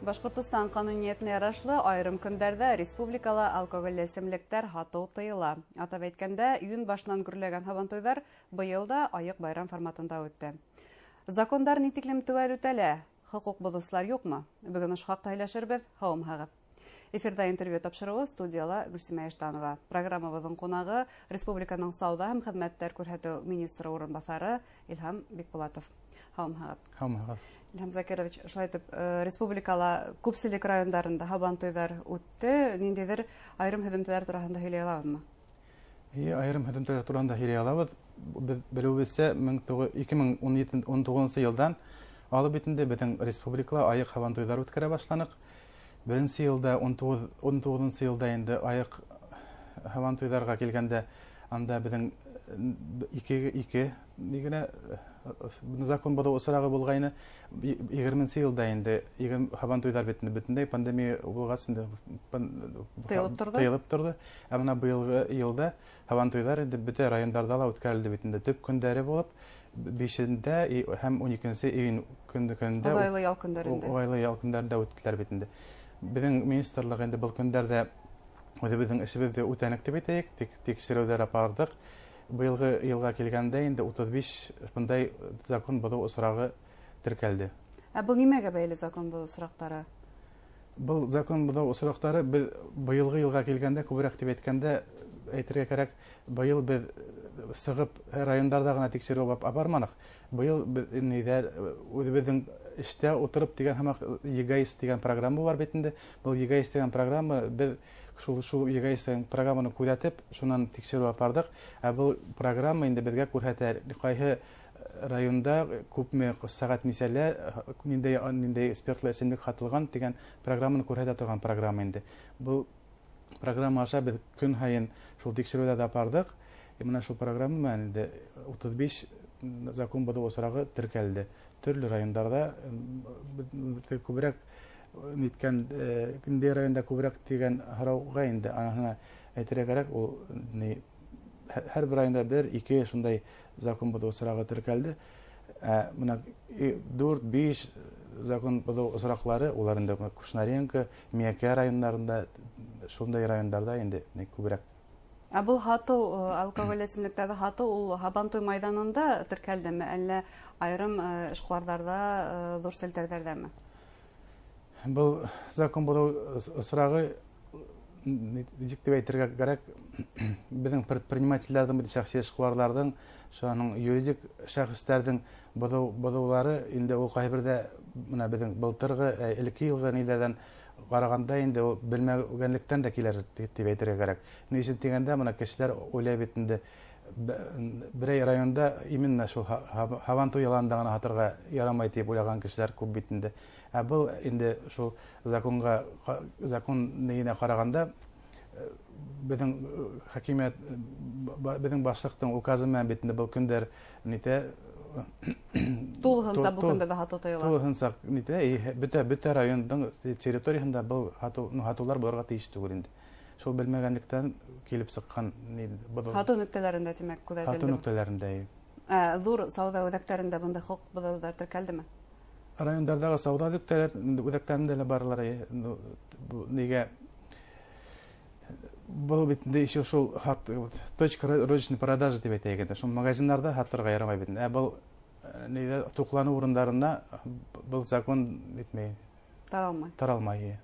Башҡортостан ҡануниәтенә ярашлы айырым көндәрҙә республикала алкоголь эсемлектәр һатыу тыйыла. Атап әйткәндә, июнь башынан гөрләгән һабантуйҙар быйыл да айыҡ байрам форматында үтте. Закондар ни тиклем теүәл үтәлә? Хоҡуҡ боҙоусылар юҡмы? Бөгөн ошо хаҡта һөйләшербеҙ. Һаумыһығыҙ. Эфирҙа интервью тапшырыуы, студияла Гөлсимә Иштанова. Программабыҙҙың ҡунағы республиканың сауҙа һәм хеҙмәттәр күрһәтеү министры урынбаҫары Илһам Бикбулатов. Һаумыһығыҙ. Һаумыһығыҙ. Илһам Закирович, шулай итеп, республикала күпселек райондарында һабантуйҙар үтте. Ниндәйҙер айырым һөҙөмтәләр тураһында һөйләй алабыҙмы? Эйе, айырым һөҙөмтәләр тураһында һөйләй алабыҙ. Беҙ белеүебеҙсә, 2019 йылдан алып бит инде беҙҙең республикала айыҡ һабантуйҙар үткәрә башланыҡ. Беренсе йылда, 19-нсы йылда инде айыҡ һабантуйҙарға килгәндә, анда беҙҙең ике ни генә закон боҙоу осрағы булғайны. 20-нсе йылда инде һабантуйҙар бит инде бөтөнләй пандемия булғас инде тыйылып торҙо. Тыйылып торҙо. Ә бына быйылғы йылда һабантуйҙар инде бөтә райондарҙа ла үткәрелде бит инде. Төп көндәре булып 5-ндә һәм 12 июнь көндә Оғайлы ял көндәрендә. Оғайлы ял көндәрендә үттеләр бит инде. Беҙҙең министрлыҡ инде был көндәрҙә үҙебеҙҙең эшебеҙҙе үтәнек тип әйтәйек, тикшереүҙәр апарҙыҡ. Быйылғы йылға килгәндә инде 35 бындай закон боҙоу осрағы теркәлде. Ә был нимәгә бәйле закон боҙоу осраҡтары? Был закон боҙоу осраҡтары беҙ быйылғы йылға килгәндә күберәк тип әйткәндә әйтергә кәрәк, быйыл беҙ сығып райондарҙа ғына тикшереү апарманыҡ. Быйыл беҙ ниҙәр үҙебеҙҙең эштә ултырып тигән һымаҡ ЕГАИС тигән программа бар бит инде. Был ЕГАИС тигән программа беҙ шул ЕГАИС тигән программаны күҙәтеп, шунан тикшереү апарҙыҡ. Ә был программа инде беҙгә күрһәтә ҡайһы районда күпме сәғәт нисәлә, ниндәй спиртлы эсемлек һатылған тигән программаны күрһәтә торған программа инде. Был программа аша беҙ көн һайын шул тикшереүҙәрҙе апарҙыҡ. Бына шул программа менән инде 35 закон боҙоу осрағы теркәлде. Төрлө райондарҙа күберәк ниткән, ниндәй районда күберәк тигән һорауға инде аныһына әйтергә кәрәк, ул ни, һәр бер районда бер, ике шундай закон боҙоу осрағы теркәлде. Ә бына дүрт, биш закон боҙоу осраҡлары улар инде Кушнаренко, Миәкә райондарында, шундай райондарҙа инде ни күберәк. Ә был һатыу, алкоголь эсемлектәрҙе һатыу ул һабантуй майҙанында теркәлдеме, әллә айырым эшҡыуарҙарҙа, ҙур селтәрҙәрҙәме? Был закон боҙоу осрағы нисек тип әйтергә кәрәк, беҙҙең предпринимателдәрҙең, беҙҙең шәхси эшҡыуарҙарҙың, шуның юридик шәхестәрҙең боҙоулары инде ул ҡайһы берҙә бына беҙҙең былтырғы, элекке йылғы ниҙәрҙән ҡарағанда инде ул белмәгәнлектән дә килер тип әйтергә кәрәк. Ни өсөн тигәндә, бына кешеләр уйлай бит инде, берәй районда именно шул һабантуй яланында ғына һатырға ярамай тип уйлаған кешеләр күп бит инде. Ә был инде шул закон нигенә ҡарағанда, беҙҙең хакимиәт, беҙҙең башлыҡтың указы менән бит инде был көндәр нитә, Тулыһынса был көндәрҙә һатыу тыйыла. Тулыһынса нитә, и бөтә райондың территорияһында был һатыулар булырға тейеш түгел инде. Шул белмәгәнлектән килеп сыҡҡан ни, был Һатыу нөктәләрендә, тимәк, күҙәтелде. Һатыу нөктәләрендә, эйе. Ә ҙур сауҙа үҙәктәрендә бындай хоҡуҡ боҙоуҙар теркәлдеме? Райондарҙағы сауҙа үҙәктәрендә лә баралар, эйе. Нигә? Был бит инде еще шул точка розничной продажи тип әйтәйек инде. Шул магазиндарҙа һатырға ярамай бит инде. Ә был нейҙә туҡланыу урындарына был закон нитмәй. Таралмай. Таралмай, эйе.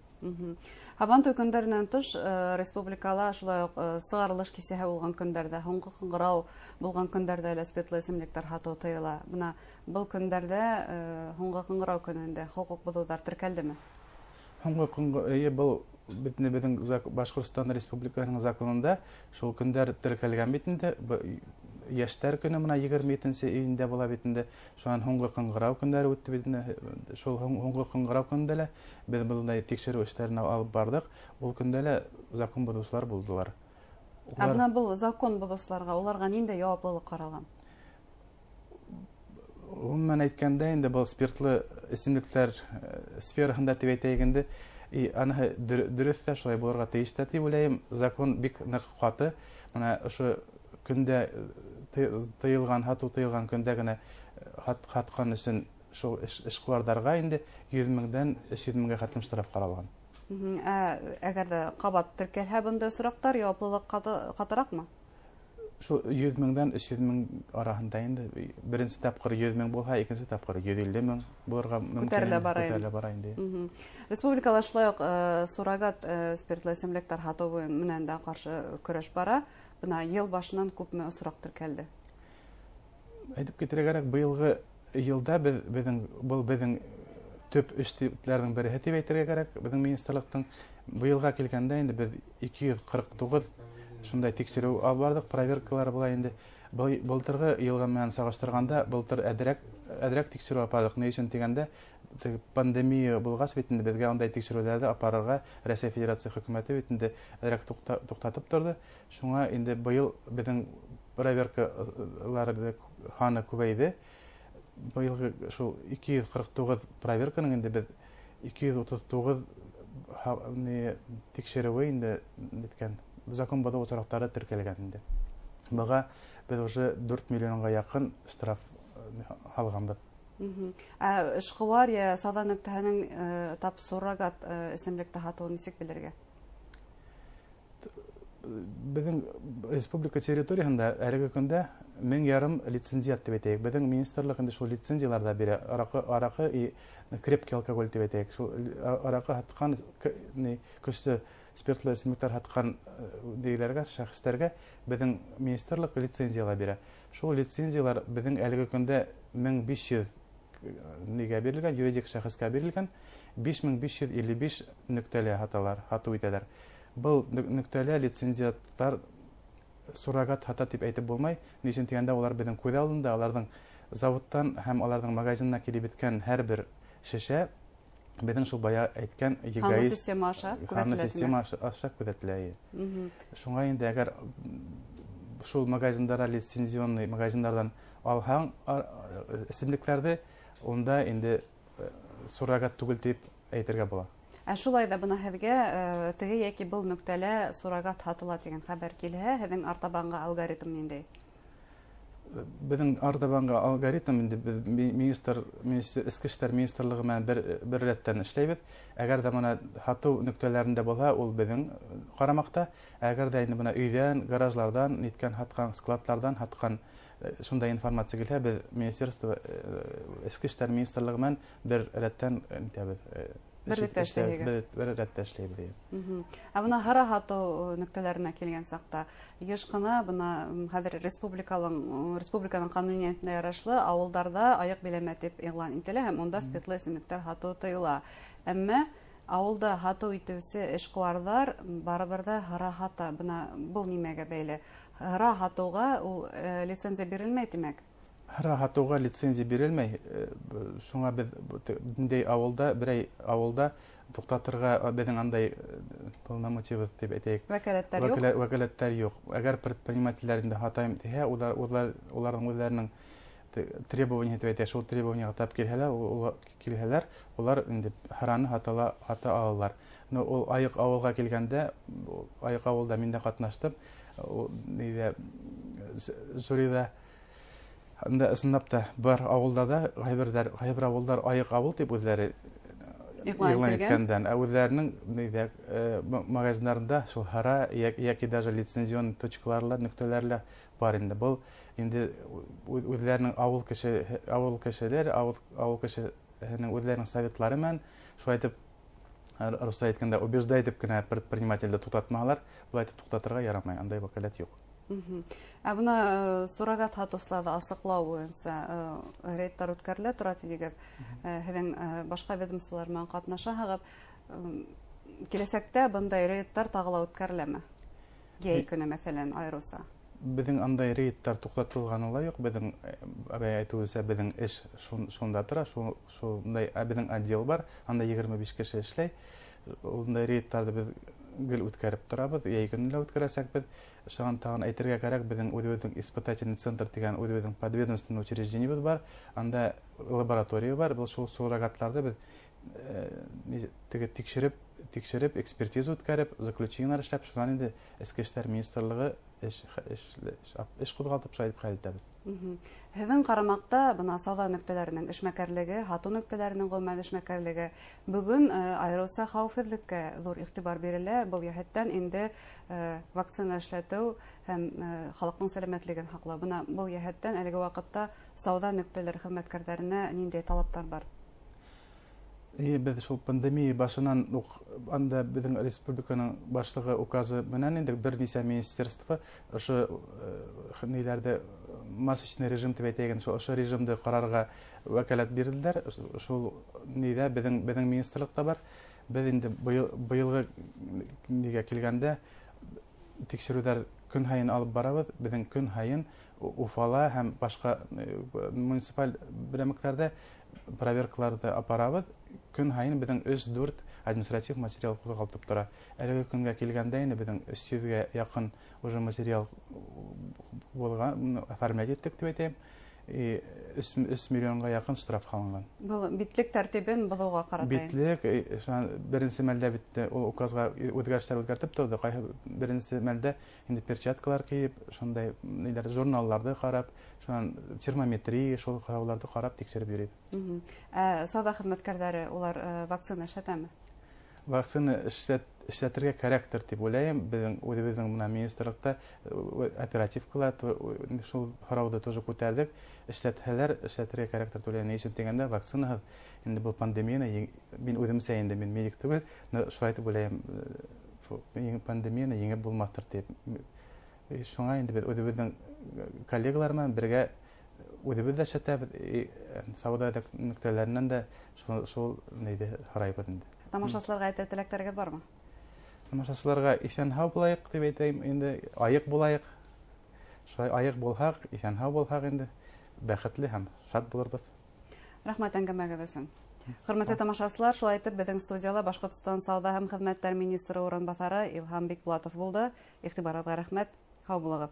Һабантуй көндәренән тыш, республикала шулай уҡ, сығарылыш кисәһе булған көндәрҙә, һуңғы ҡыңғырау булған көндәрҙә лә спиртлы эсемлектәр һатыу тыйыла. Бына был көндәрҙә, һуңғы ҡыңғырау көнөндә хоҡуҡ боҙоуҙар теркәлдеме? Һуңғы ҡыңғырау, эйе, был бит инде беҙҙең Башҡортостан Республикаһының законында шул көндәр теркәлгән бит инде. Йәштәр көнө бына 27 июндә була бит инде. Шунан һуңғы ҡыңғырау көндәре үтте бит инде. Шул һуңғы ҡыңғырау көнөндә лә беҙ бындай тикшереү эштәрен алып барҙыҡ. Ул көндә лә закон боҙоусылар булдылар. Ә бына был закон боҙоусыларға, уларға ниндәй яуаплылыҡ ҡаралған? Ғөмүмән әйткәндә инде был спиртлы эсемлектәр сфераһында тип әйтәйек инде. И аныһы дөрөҫ тә шулай булырға тейеш тә тип уйлайым. Закон бик ныҡ ҡаты. Бына ошо көндә тыйылған, һатыу тыйылған көндә генә һатҡан өсөн Шул эшҡыуарҙарға инде 100 меңдән 300 меңгә хәтлем штраф ҡаралған. Әгәр ҙә ҡабат теркәлһә бындай осраҡтар, яуаплылыҡ ҡатыраҡмы? Шул 100 меңдән 300 мең араһында инде. Беренсе тапҡыр 100 мең булһа, икенсе тапҡыр 150 мең булырға мөмкин. Күтәрелә бара инде. Республикала шулай уҡ суррогат спиртлы эсемлектәр һатыу менән дә ҡаршы көрәш бара. Бына йыл башынан күпме осраҡ теркәлде? Әйтеп китергә кәрәк, быйылғы йылда был беҙҙең төп эштәрҙең береһе тип әйтергә кәрәк. Беҙҙең министрлыҡтың быйылға килгәндә инде беҙ 249 шундай тикшереү алып барҙыҡ, проверкалар була инде. Былтырғы йылға менән сағыштырғанда былтыр әҙерәк тикшереү алып барҙыҡ. Ни өсөн тигәндә, пандемия булғас бит инде беҙгә ундай тикшереүҙәрҙе апарырға Рәсәй Федерация хөкүмәте бит инде әҙерәк туҡтатып торҙо. Шуңа инде быйыл беҙҙең проверкалар һаны күбәйҙе. Быйылғы шул 249 проверканың инде беҙ 239 тикшереүе инде неткән. Закон боҙоу осраҡтары теркәлгән инде. Быға беҙ уже 4 миллионға яҡын штраф һалғанбыҙ. Ә эшҡыуар йә сауҙа нөктәһенең тап суррогат эсемлекте һатыуын нисек белергә? Беҙҙең республика территорияһында әлеге көндә 1500 лицензиат тип әйтәйек. Беҙҙең министрлыҡ инде шул лицензиялар да бирә. Араҡы и крепкий алкоголь тип әйтәйек. Шул араҡы һатҡан, көслө спиртлы эсемлектәр һатҡан дигеләргә, шәхестәргә беҙҙең министрлыҡ лицензиялар бирә. Шул лицензиялар беҙҙең әлеге көндә 1500 нигә бирелгән, юридик шәхескә бирелгән, 5555 нөктәлә һаталар, һатыу итәләр. Был нөктәлә лицензиаттар суррогат һата тип әйтеп булмай. Ни өсөн тигәндә, улар беҙҙең күҙ алдында, уларҙың заводтан һәм уларҙың магазинына килеп еткән һәр бер шешә беҙҙең шул бая әйткән егоист система аша күҙәтелә. Система аша күҙәтелә. Шуңа инде әгәр шул магазиндара, лицензионный магазиндарҙан алһаң эсемлектәрҙе, унда инде суррогат түгел тип әйтергә була. Ә шулай ҙа бына һеҙгә теге йәки был нөктәлә суррогат һатыла тигән хәбәр килһә, һеҙҙең артабанға алгоритм ниндәй? Беҙҙең артабанға алгоритм инде беҙ Эске эштәр министрлығы менән бер рәттән эшләйбеҙ. Әгәр ҙә бына һатыу нөктәләрендә булһа, ул беҙҙең ҡарамаҡта. Әгәр ҙә инде бына өйҙән, гаражларҙан, ниткән һатҡан, складларҙан һатҡан шундай информация килһә, беҙ министерство, Эске эштәр министрлығы менән бер рәттән нитәбеҙ. Берлектә эшләйһегеҙ. Бер рәттә эшләйбеҙ. Ә бына һыра һатыу нөктәләренә килгән саҡта, йыш ҡына бына хәҙер республиканың ҡануниәтенә ярашлы ауылдарҙа айыҡ биләмә тип иғлан ителә һәм унда спиртлы эсемлектәр һатыу тыйыла. Әммә ауылда һатыу итеүсе эшҡыуарҙар барыбер ҙә һыра һата. Бына был нимәгә бәйле? Һыра һатыуға ул лицензия бирелмәй, тимәк? Һыра һатыуға лицензия бирелмәй. Шуңа беҙ ниндәй ауылда, берәй ауылда туҡтатырға беҙҙең андай полномочиябыҙ тип әйтәйек. Вәкәләттәр юҡ. Вәкәләттәр юҡ. Әгәр предпринимателдәр инде һатайым тиһә, уларҙың үҙҙәренең требование тип әйтәйек, шул требованияға тап килһәләр, улар инде һыраны һата алалар. Но ул айыҡ ауылға килгәндә, айыҡ ауылда мин дә ҡатнаштым. Ул ниҙә, жюриҙа. Анда ысынлап та бар ауылда да ҡайбер ауылдар айыҡ ауыл тип үҙҙәре иғлан иткәндән, ә үҙҙәренең ниҙә, магазиндарында шул һыра йәки даже лицензион точкаларла, нөктәләрла бар инде. Был инде үҙҙәренең ауыл кешеләр, ауыл кешеһенең үҙҙәренең советлары менән шулай итеп, русса әйткәндә, убеждать итеп кенә предпринимателде туҡтатмаһалар, былай итеп туҡтатырға ярамай, андай вәкәләт юҡ. Ә бына суррогат һатыусыларҙы асыҡлау буйынса рейдтар үткәрелә тора тинегеҙ. Һеҙҙең башҡа ведомстволар менән ҡатнашаһығыҙ. Киләсәктә бындай рейдтар тағы ла үткәреләме? Йәй көнө, мәҫәлән, айырыуса. Беҙҙең андай рейдтар туҡтатылғаны ла юҡ. Беҙҙең, абай әйтеүенсә, беҙҙең эш шунда тора. Шундай, беҙҙең отдел бар, анда 25 кеше эшләй. Ундай рейдтарҙы беҙ гел үткәреп торабыҙ, йәй көнө лә үткәрәсәкбеҙ. Шуған тағын әйтергә кәрәк, беҙҙең үҙебеҙҙең испытательный центр тигән үҙебеҙҙең подведомственный учреждениебыҙ бар, анда лаборатория бар. Был шул суррогатларҙы беҙ теге тикшереп, экспертиза үткәреп, заключениелар эшләп, шунан инде Эске эштәр министрлығы эш ҡуҙғалтып шулай итеп хәл итәбеҙ. Һеҙҙең ҡарамаҡта бына сауҙа нөктәләренең эшмәкәрлеге, һатыу нөктәләренең ғөмүмән эшмәкәрлеге бөгөн айырыуса хәүефһеҙлеккә ҙур иғтибар бирелә. Был йәһәттән инде вакцина эшләтеү һәм халыҡтың сәләмәтлеген һаҡлау. Бына был йәһәттән әлеге ваҡытта сауҙа нөктәләре хеҙмәткәрҙәренә ниндәй талаптар бар? Беҙ шул пандемия башынан уҡ анда беҙҙең республиканың башлығы указы менән инде бер нисә министерство ошо ниҙәрҙе масочный режим тип әйтәйек, шул ошо режимды ҡарарға вәкәләт бирҙеләр. Шул ниҙә беҙҙең министрлыҡта бар. Беҙ инде быйылғы нигә килгәндә тикшереүҙәр көн һайын алып барабыҙ. Беҙҙең көн һайын Уфала һәм башҡа муниципаль берәмектәрҙә проверкаларҙы апарабыҙ. Көн һайын беҙҙең 3-4 административ материал ҡуҙғалтып тора. Әлеге көнгә килгәндә инде беҙҙең 300-гә яҡын уже материал булған, оформлять иттек тип әйтәйем. 3 миллионға яҡын штраф һалынған. Был битлек тәртибен боҙоуға ҡарата. Битлек, беренсе мәлдә бит ул указға үҙгәрештәр үҙгәртеп торҙо. Ҡайһы беренсе мәлдә инде перчаткалар кейеп, шундай ниләр, журналларҙы ҡарап, шунан термометрия, шул ҡарауларҙы ҡарап тикшереп йөрөйбөҙ. Ә сауҙа хеҙмәткәрҙәре улар вакцина эшләтәме? Вакцина эшләтергә кәрәктер тип уйлайым. Беҙҙең үҙебеҙҙең бына министрлыҡта оперативкала шул һорауҙы тоже күтәрҙек. Эшләтһәләр, эшләтергә кәрәктер тип уйлайым. Ни өсөн тигәндә, вакцинаһыҙ инде был пандемияны, мин үҙемсә инде, мин медик түгел, но шулай итеп уйлайым, пандемияны еңеп булмаҫтыр тип. Шуңа инде беҙ үҙебеҙҙең коллегалар менән бергә үҙебеҙ ҙә эшләтәбеҙ, сауҙа нөктәләренән дә шул нейҙе һорайбыҙ инде. Тамашасыларға әйтер теләктәрегеҙ бармы? Тамашасыларға иҫән-һау булайыҡ тип әйтәйем инде, айыҡ булайыҡ. Шулай айыҡ булһаҡ, иҫән-һау булһаҡ инде бәхетле һәм шат булырбыҙ. Рәхмәт әңгәмәгеҙ өсөн. Хөрмәтле тамашасылар, шулай итеп беҙҙең студияла Башҡортостан Сауҙа һәм Хеҙмәттәр министры урынбаҫары Илһам Бикбулатов булды. Иғтибарығыҙға рәхмәт. Һау булығыҙ.